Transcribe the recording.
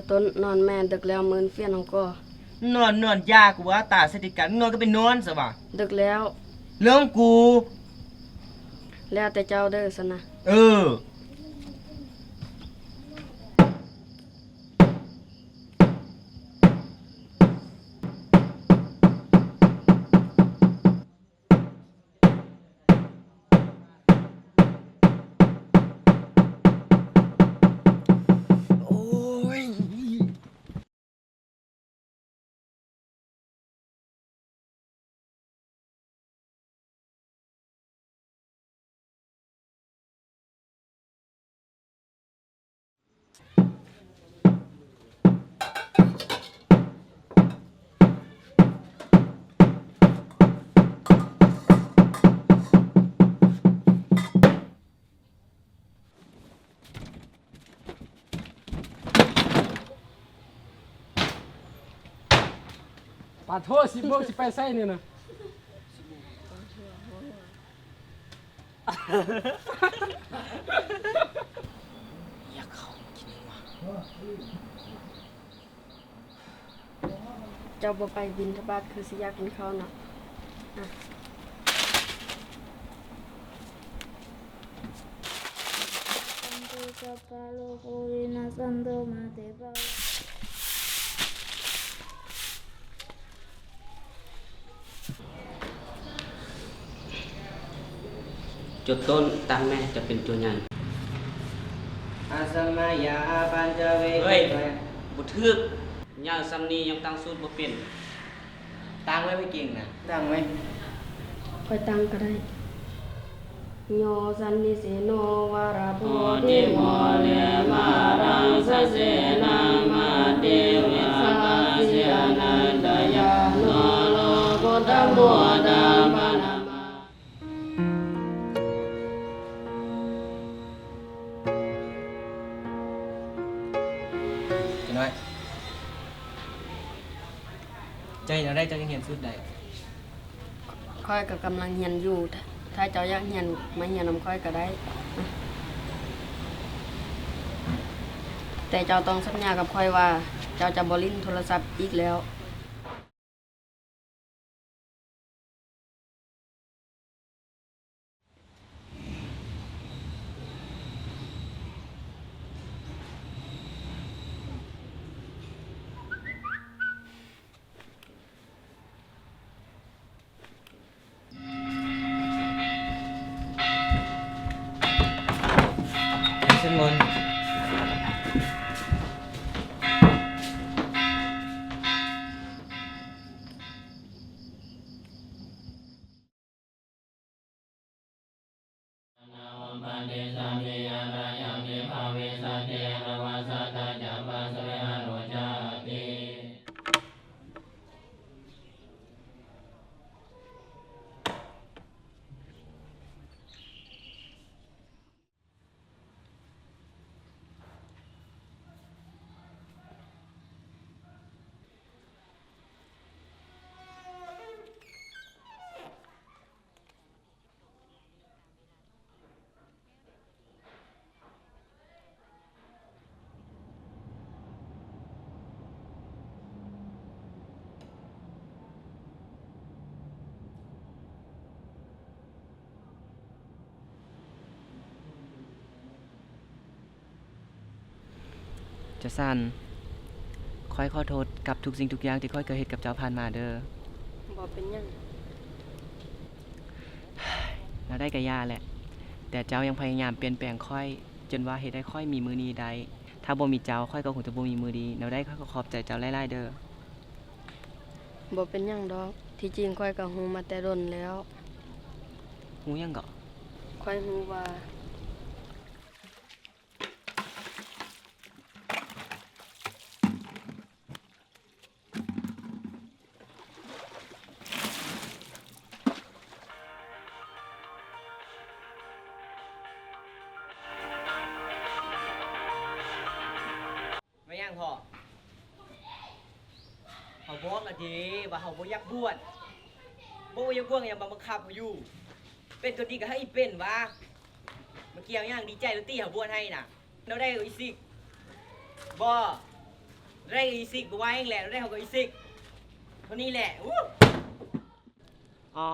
ຕົ້ນນອນແມ່ ດຶກແລ້ວ ມື້ອື່ນປ່ຽນເຮົາກໍ ນອນ ນອນ ຢ່າ ກູວ່າຕາສະຕິດກັນ ນອນກໍໄປນອນຊະວ່າ ດຶກແລ້ວ ເລື່ອງຂອງກູ ແລ້ວແຕ່ເຈົ້າເດີຊັ້ນນະ ເອີ. ໂອ້ຍ. ປາໂທ ສິບໂມງຊິໄປໃສນີ້ນະ? ເຈົ້າບໍ່ໄປບິນທະບາດ ຄືຊິຢາກກິນເຂົ້າເນາະ. ຈຸດຕົ້ນຕັ້ງແມ່ ຈະເປັນຕົວໃຫຍ່. ອາສະມາຍາ ອາປັນຈະເວ ເຮີ້ຍ ບໍ່ຖືກ. ຍາວສ່ຳນີ້ຍັງຕັ້ງສູດບໍ່ເປັນ. ຕັ້ງໄວ້ ໄປເກັ່ງນະ. ຕັ້ງໄວ້. ຂ້ອຍຕັ້ງກໍໄດ້. ໂຍສັນນິເສໂນ ວາລະໂພທິ ໂພທິໂມເລ ມະລັງ ສະເສນະ ມະຕິວິສາສິ ອະນັນຕະຍາໂນ ໂລກຸດຕະໂມ ທຳມະນາມາ. ເຈົ້ານ້ອຍ ເຈົ້າເຮັດແນວໃດ ເຈົ້າຈຶ່ງຮຽນສູດໄດ້? ຂ້ອຍກໍກຳລັງຮຽນຢູ່. ຖ້າເຈົ້າຢາກຮຽນ ມາຮຽນນຳຂ້ອຍກໍໄດ້. ແຕ່ເຈົ້າຕ້ອງສັນຍາກັບຂ້ອຍວ່າ ເຈົ້າຈະບໍ່ຫຼິ້ນໂທລະສັບອີກແລ້ວ. ຈະສັນ ຂ້ອຍຂໍໂທດກັບທຸກສິ່ງທຸກຢ່າງທີ່ຂ້ອຍເຄີຍເຮັດກັບເຈົ້າຜ່ານມາເດີ. ບໍ່ເປັນຫຍັງ. ແນວໃດກໍຢ່າແຫຼະ, ແຕ່ເຈົ້າຍັງພະຍາຍາມປ່ຽນແປງຂ້ອຍ ຈົນວ່າເຮັດໃຫ້ຂ້ອຍມີມື້ນີ້ໄດ້. ຖ້າບໍ່ມີເຈົ້າ ຂ້ອຍກໍຄົງຈະບໍ່ມີມື້ນີ້. ແນວໃດຂ້ອຍກໍຂອບໃຈເຈົ້າຫຼາຍໆເດີ. ບໍ່ເປັນຫຍັງດອກ. ທີ່ຈິງຂ້ອຍກໍຮູ້ມາແຕ່ດົນແລ້ວ. ຮູ້ຫຍັງເກາະ? ຂ້ອຍຮູ້ວ່າ ແມ່ນຫຍັງພໍ່? ເຮົາບອກແລ້ວເດວ່າເຮົາບໍ່ຢາກບວດ. ບໍ່ຢາກບວດຫຍັງມາບັງຄັບເຮົາຢູ່? ເປັນຕົວນີ້ກໍໃຫ້ເປັນຫວາ? ມາກ່ຽວຫຍັງ? ດີໃຈແລ້ວຕິເຮົາບວດໃຫ້ນະ. ແນວໃດອີກຊິ? ບໍ່. ໄດ້ອີຊິກ ບໍ່ໄຫວແຫຼະ ໄດ້ເຮົາກໍອີຊິກ ເທົ່ານີ້ແຫຼະ. ອໍ